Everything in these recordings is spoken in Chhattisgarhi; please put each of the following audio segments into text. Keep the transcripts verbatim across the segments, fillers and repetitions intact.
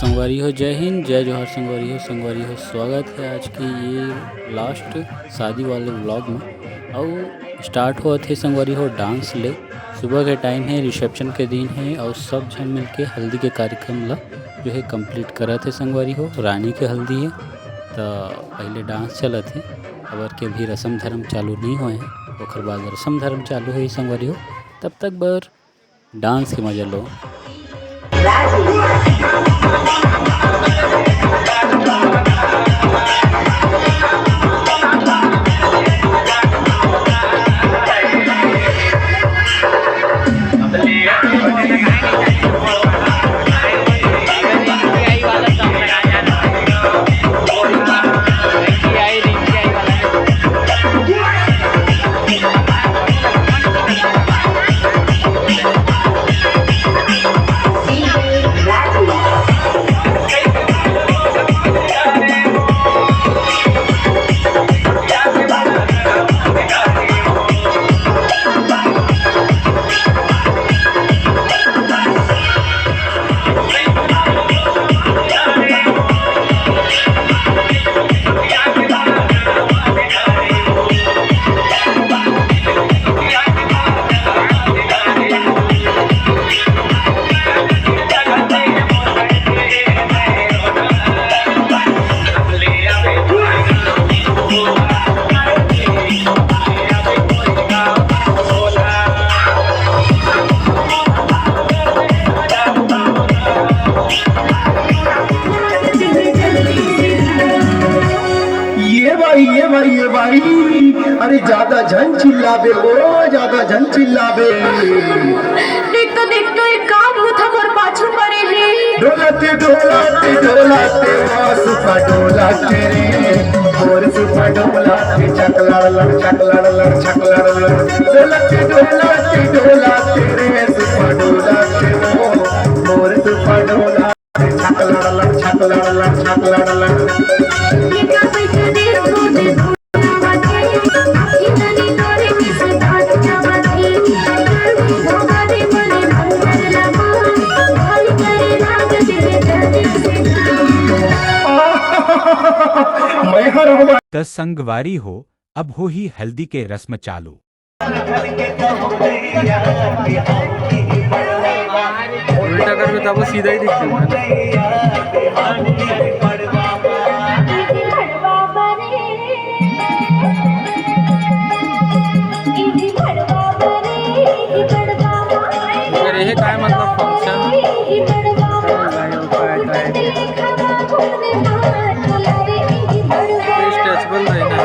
संगवारी हो, जय हिंद, जय जोहार। संगवारी हो, संगवारी हो, स्वागत है आज के ये लास्ट शादी वाले व्लॉग में। अउ स्टार्ट होत हे संगवारी हो डांस ले। सुबह के टाइम है, रिसेप्शन के दिन है, अउ सब झन मिलके हल्दी के कार्यक्रम ला जो है कंप्लीट करत हे संगवारी हो। रानी के हल्दी है, त पहले डांस चलत हे, अबर के अभी रसम धरम चालू नहीं होए हैं, ओकर बाद रसम धरम चालू होही संगवारी हो। तब तक बर डांस के मजा लो। ये भाई, ये भाई, ये भाई, अरे ज्यादा झन चिल्लाबे ओ, ज्यादा झन चिल्लाबे। देख तो, देख तो, एक का भूत हमर पाछू पड़े हे। डोलत, डोलत, डोलत, ओ सुपा डोलत रे, मोर सुपा डोलत, चकलड़ लड़, चकलड़ लड़, चकलड़ लड़। डोलत, डोलत, डोलत रे, सुपा डोलत रे, मोर सुपा डोलत। त संगवारी हो, अब होही हल्दी के रस्म चालू। उल्टा करबे तब सीधा ही दिखथे। अगर यही काय मतलब फंक्शन स्ट्रेचेबल नहीं ना।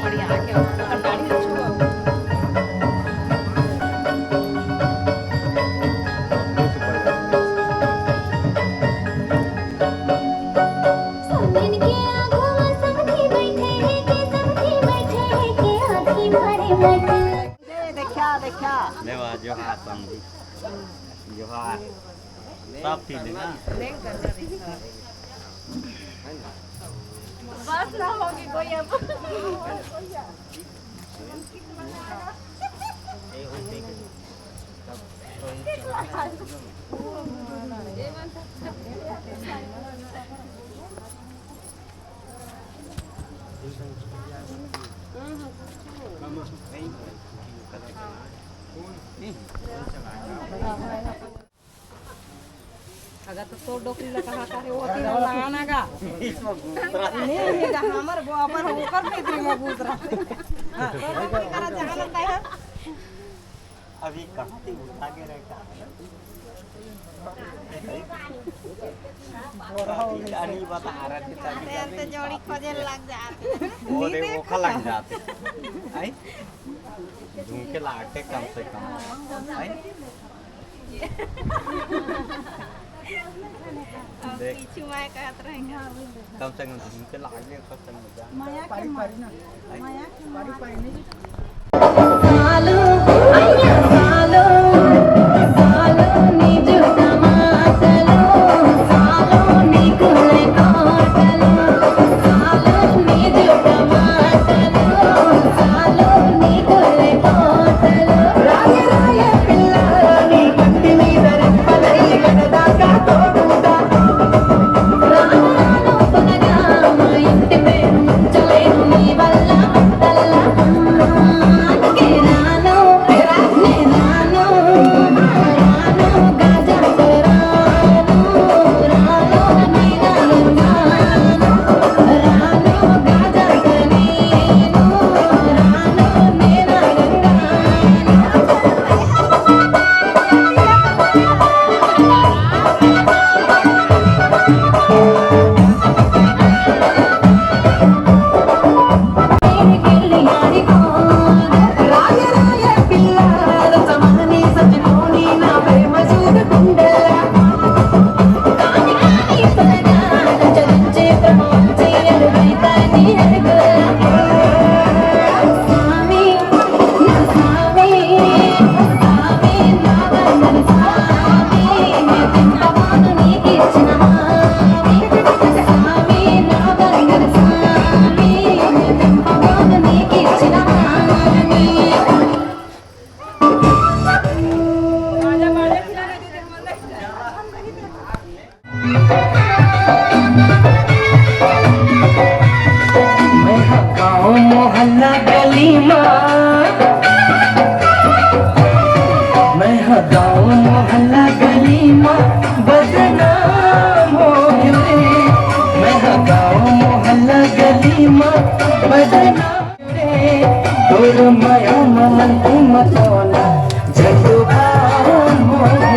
बढ़िया आके ओकर दाढ़ी ल छुआ। सामने के आगू म समधी बइठे हे के, समधी बइठे हे के, आँखी मारे मत। दे, देखा, देखा। ले बा, जोहार समधी। जोहार। सब पी लेना। बस ना होगी कोई अब। अगर तो तोर डोकरी ला कहा करे, वो तीन लाना गा। नहीं, ये गा हमर बो अपन ओकर भीतरी में घुस रहा। हाँ, तोर डोकरी करा जहाँ लगता है। अभी कहाँ थी उठा के रखा? अरे, अरे, जोड़ी खोजे लग जाते। वो दे, वो खा लग जाते। आई? झुमके लागे कम से कम। आई? अब देख। पीछू माय कहत रहेंगे। कम से कम झुमके लागे, कम से कम। माया के मारी ना। माया के मारी। मैं ह गाँव मोहल्ला गली मा, मैं ह गाँव मोहल्ला गली मा बदनाम हो गयो रे। मैं ह गाँव मोहल्ला गली मा बदनाम। तोर माया मन की मतोना जगवा मोरे।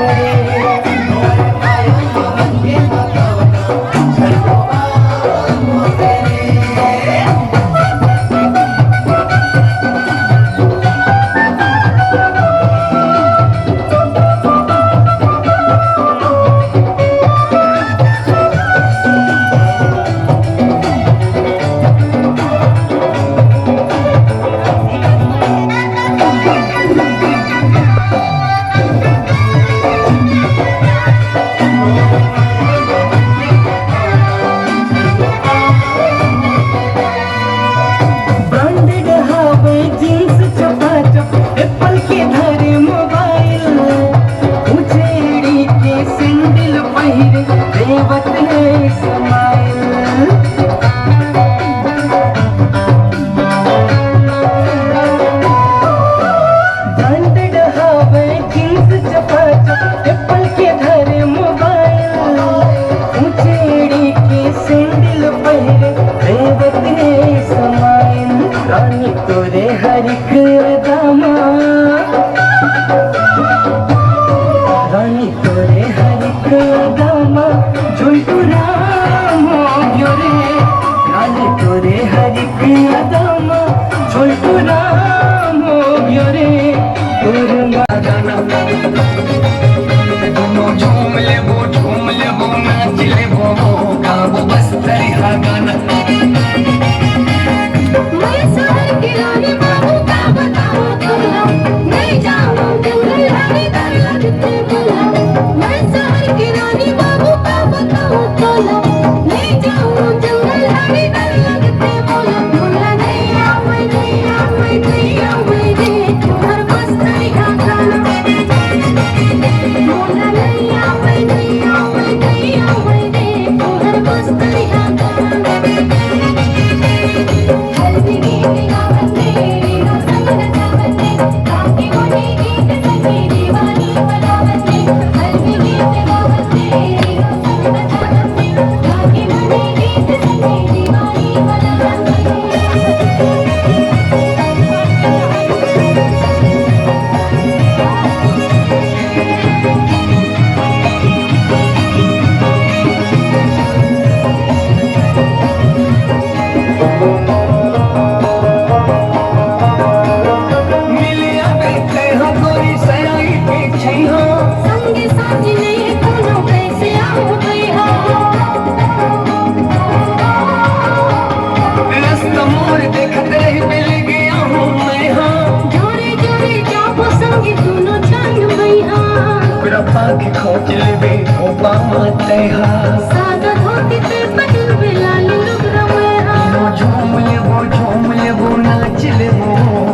आँख खोच लेबे ओ पामा तैहा। सादा धोती पे पहिरबे लाली लुगरा मैहा। झूम लेबो, झूम लेबो, नाच लेबो,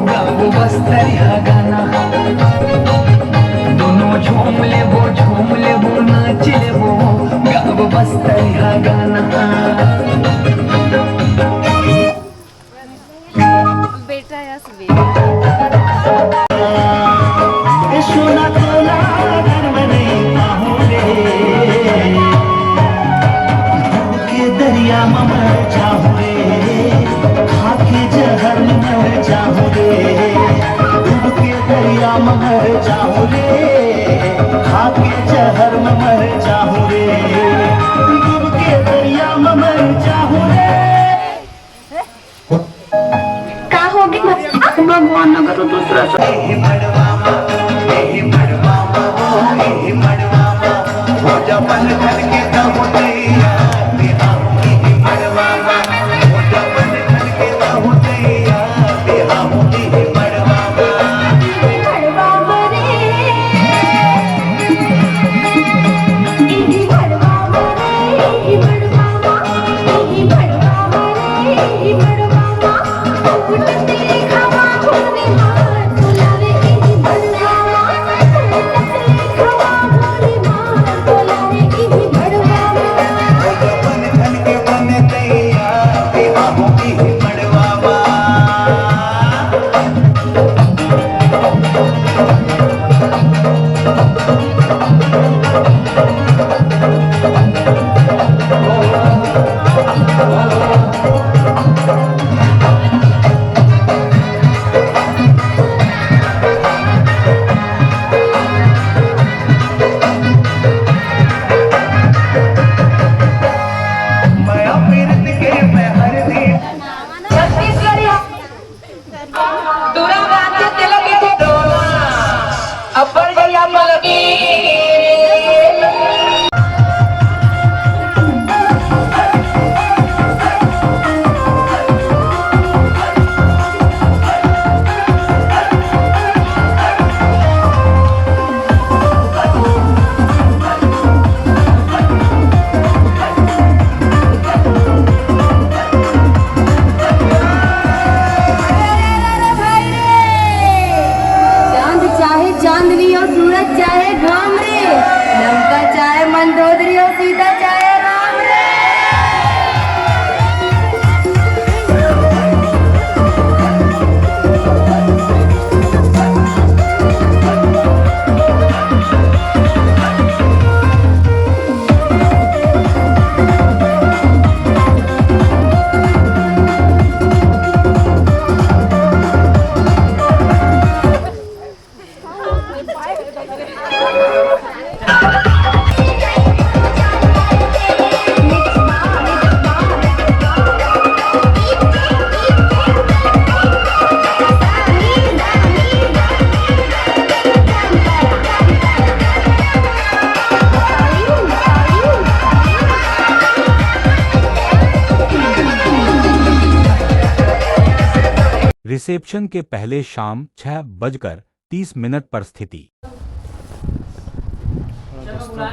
गाबो बस तरिहा गाना। दोनों झूम लेबो, झूम लेबो, नाच लेबो, गाबो बस तरिहा गाना। बेटा या सुबेटा। ए सोना तोला घर में नहीं पाहूं रे, के दरिया में मर जाहूं रे, खाके जहर में मर जाहूं रे, डूब के दरिया में मर जाहूं रे, खाके जहर में मर जाहूं रे, डूब के दरिया में मर जाहूं रे। का होगे? भगवान, अगर वो दूसरा सा चांद चाहे चांदनी हो, सूरज चाहे घाम रे, लंका चाहे मंदोदरी हो, सीता चाहे राम रे। रिसेप्शन के पहले शाम छह बजकर तीस मिनट पर स्थिति। दोस्तों,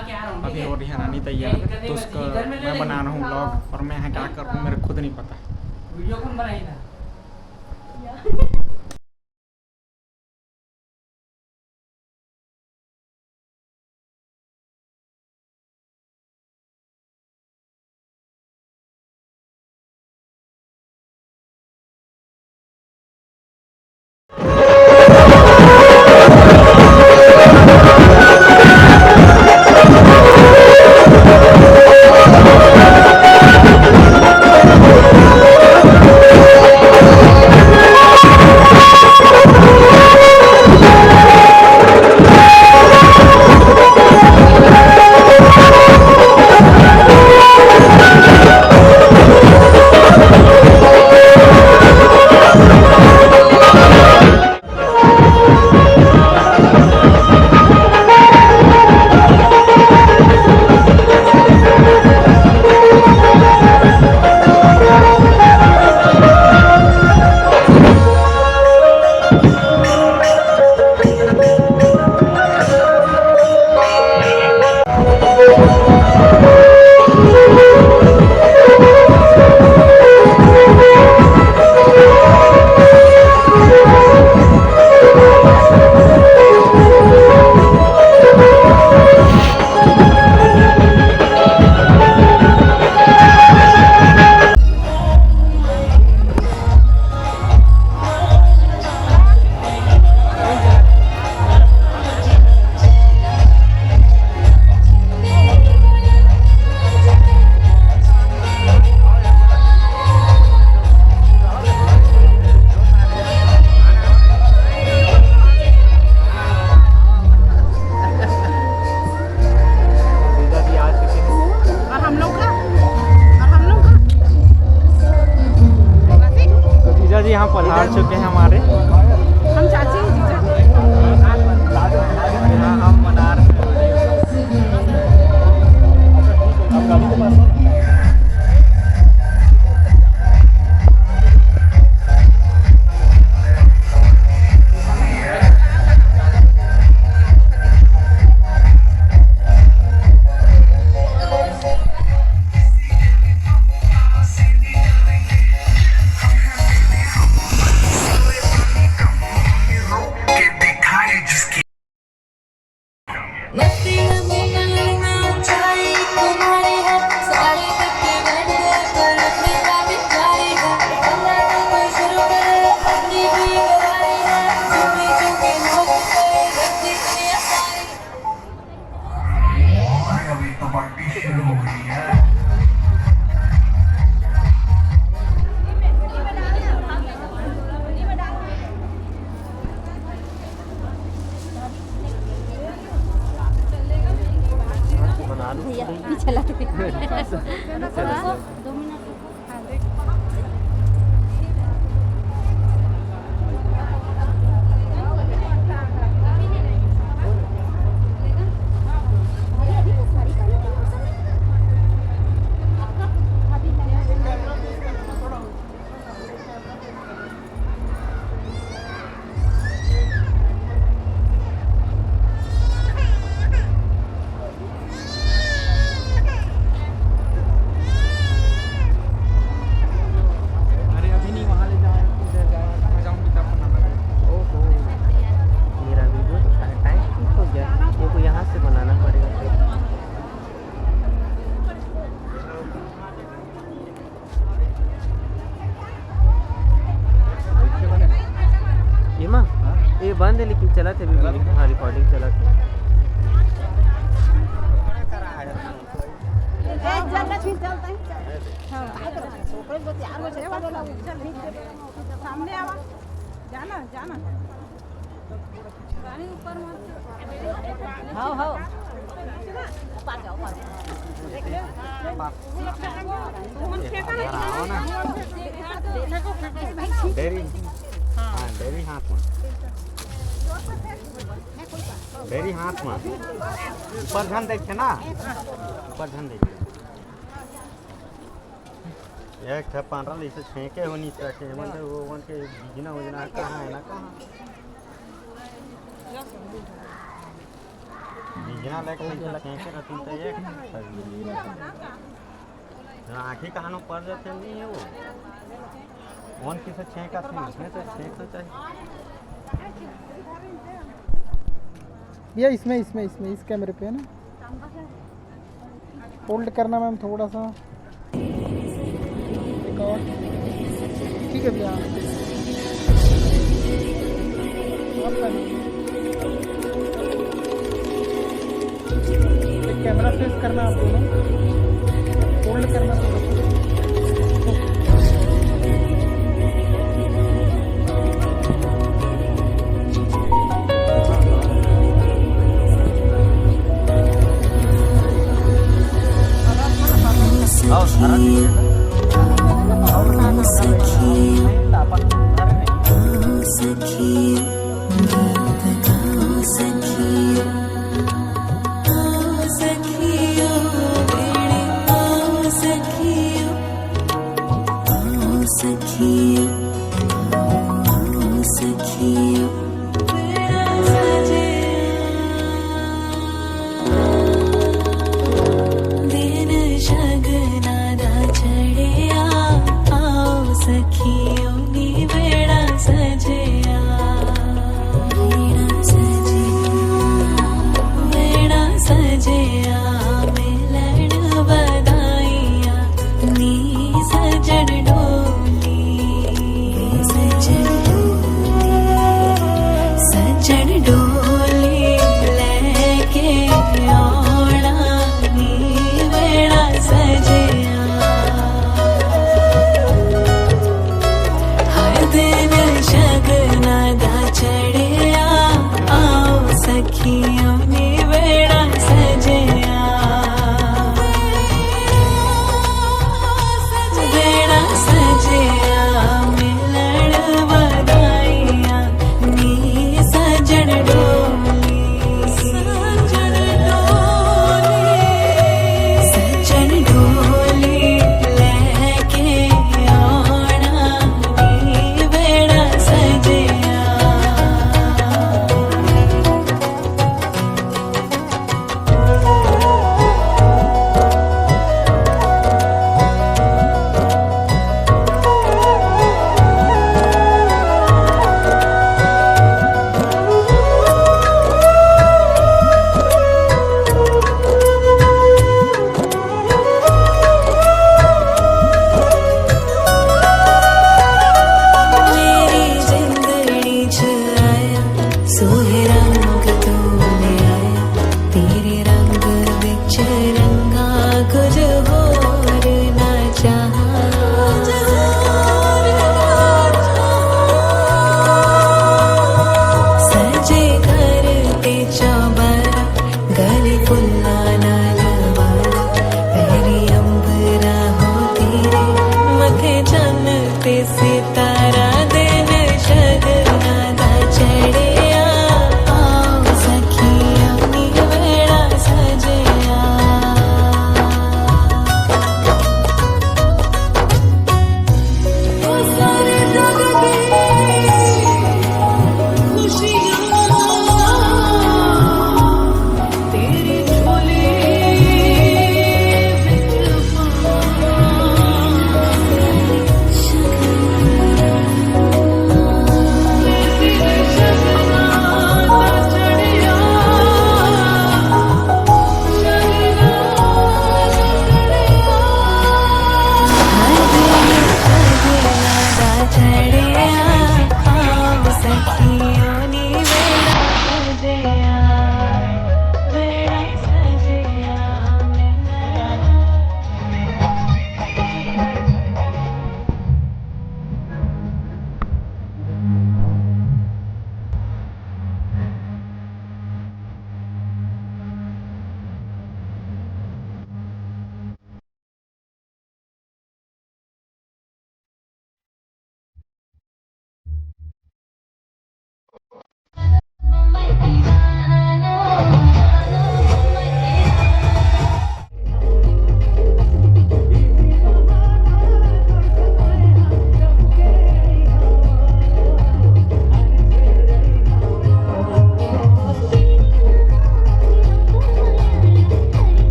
अभी हो रही है नानी तैयार, तो उसका मैं बना रहा हूँ व्लॉग, और मैं यहाँ क्या कर रहा हूँ मेरे खुद नहीं पता। वीडियो कौन बनाई था? चला। चला। दो मिनट रुको। हाँ, देख। अरे, अभी नहीं, वहाँ ले जाओ, इधर जाओ, वहाँ जाऊंगी तब बनाना पड़ेगा। ओहो, मेरा वीडियो टाइम हो गया, ये को यहाँ से बनाना पड़ेगा फिर। एमा? हाँ? ये बंद है लेकिन चलत है अभी भी। हाँ, रिकॉर्डिंग चलत है। सामने आवा। जाना, जाना। हाँ, हाँ। डेरी, हाँ, डेरी हाथ में। डेरी हाथ में। ऊपर झन देखे ना, ऊपर झन देखे। एक ठे पांडरा ले इसे छेंके हो नहीं सके, मन के वो मन के बिजना उजना कहाँ है ना कहाँ। बिजना लेके इसे छेंके रहती तो एक आँखी कहाँ पड़ जाते नहीं है वो। कौन किसे छेंका थे, इसमें तो छेंक तो चाहिए। भैया, इसमें, इसमें, इसमें, इस कैमरे पे है ना? होल्ड करना मैम, थोड़ा सा। एक और। ठीक है भैया। आपका नाम। एक कैमरा फेस करना आप दोनों। होल्ड करना थोड़ा सा।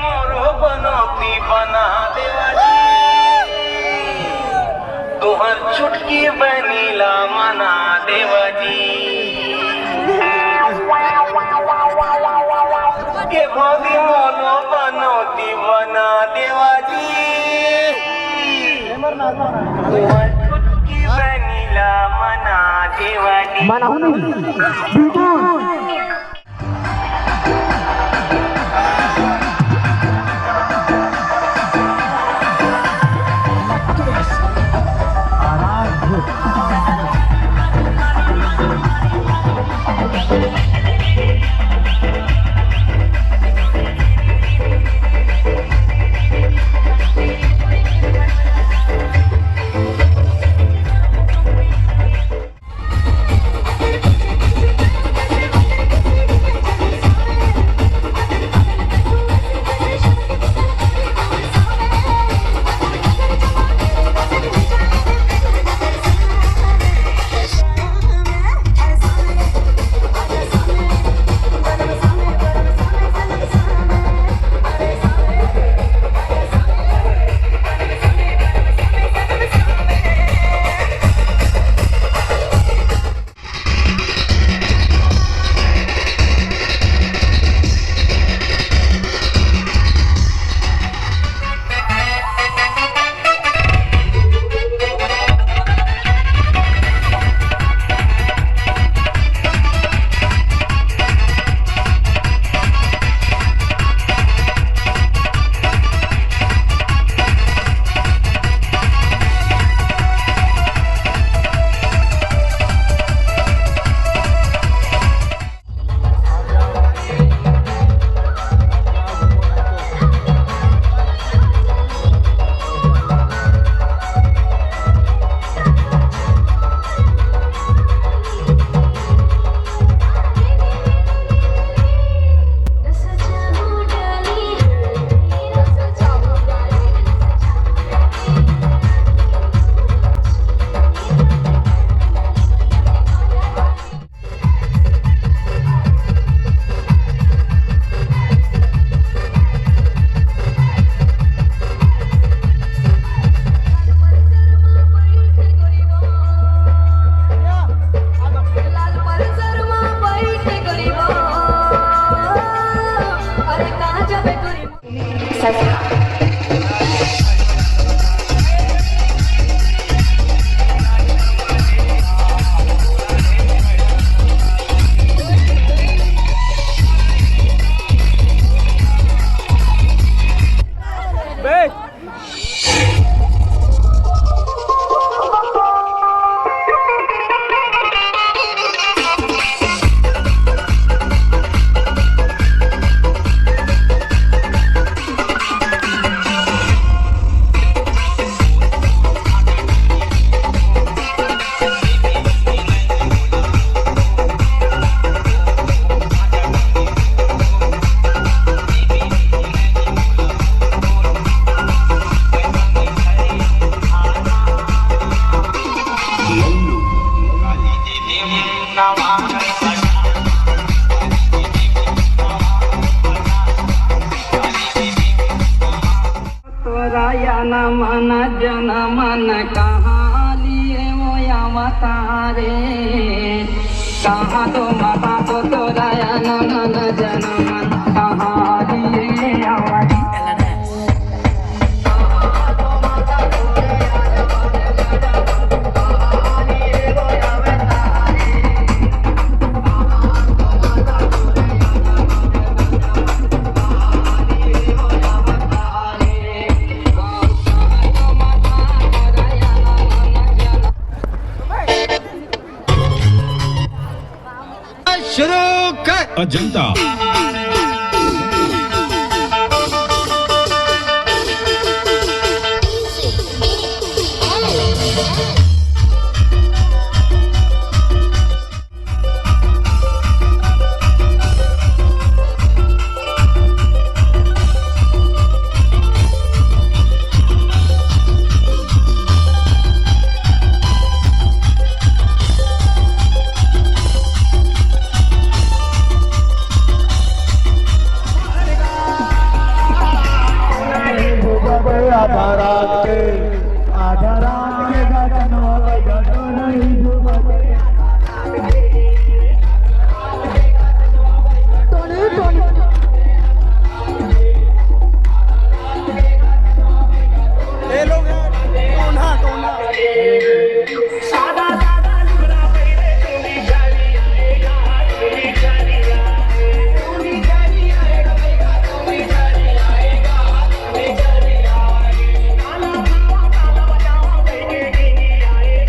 मोरो बनौती बना देवा जी, तुहर चुटकी बनी ला मना देवा जी। के भौजी मोरो बनौती बना देवा जी, तुहर चुटकी बनी ला मना देवा जी। मना हूँ नहीं, बिल्कुल। तोरा या न मन जन मन कहाँ लिए वो अवतारे, कहाँ तो माता तो तोरा या न मन जन मन कहाँ लिए अवतारे। शुरू कर। अजंता। आधा रात के, आधा रात के गाजनवा बइगा तो नहीं डूबत। Tony, Tony. ये लोग हैं, टोना, टोना।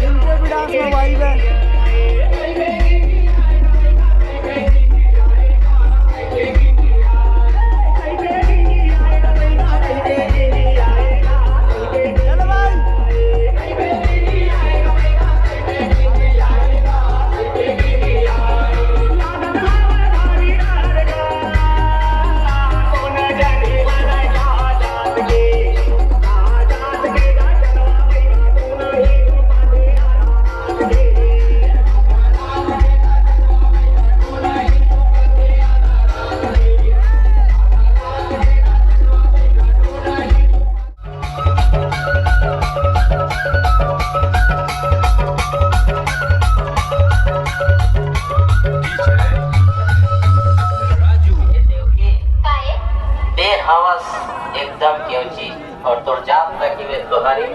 इनके भी डांस में वाइब है। चलो भाई। राजू। काय? ते हवस एकदम क्यों चीज और तोर जात रखी वे तोहरी।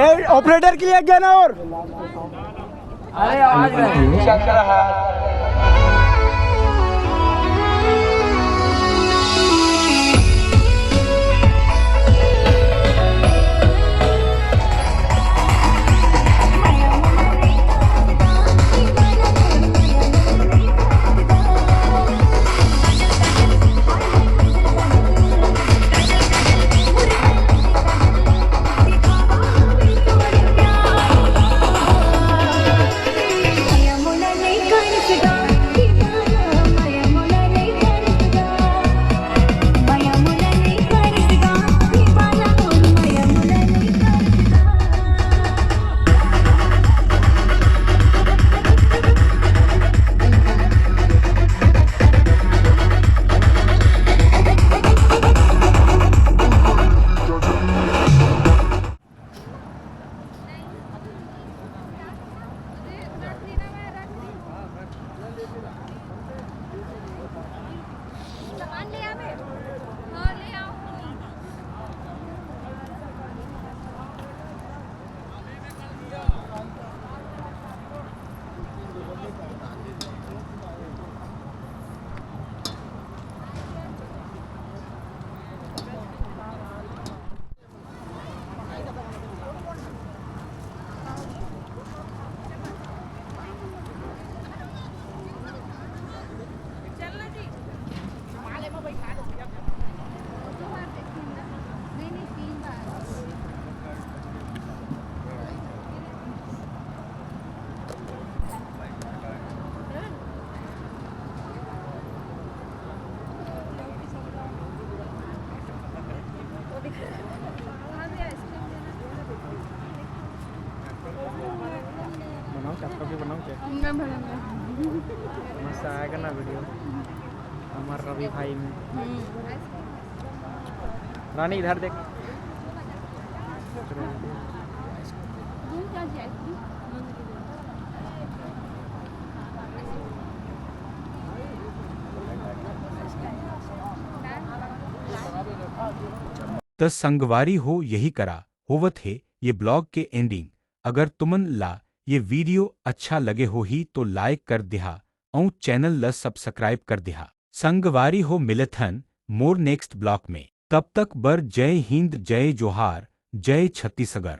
ए, ऑपरेटर के लिए एक गाना और। अरे, आवाज नहीं। बनाओ क्या, आपका भी बनाओ क्या? मैं बनाऊंगा। मस्त आएगा ना वीडियो हमारा रवि भाई में। हम्म। रानी, इधर देख। दूध क्या जी, आइसक्रीम? त संगवारी हो, यही करा होवत हे ये blog के ending। अगर तुमन ला ये video अच्छा लगे होही तो like कर देहा अउ channel ला subscribe कर देहा। संगवारी हो, मिलथन मोर next blog में। तब तक बर जय हिंद, जय जोहार, जय छत्तीसगढ़।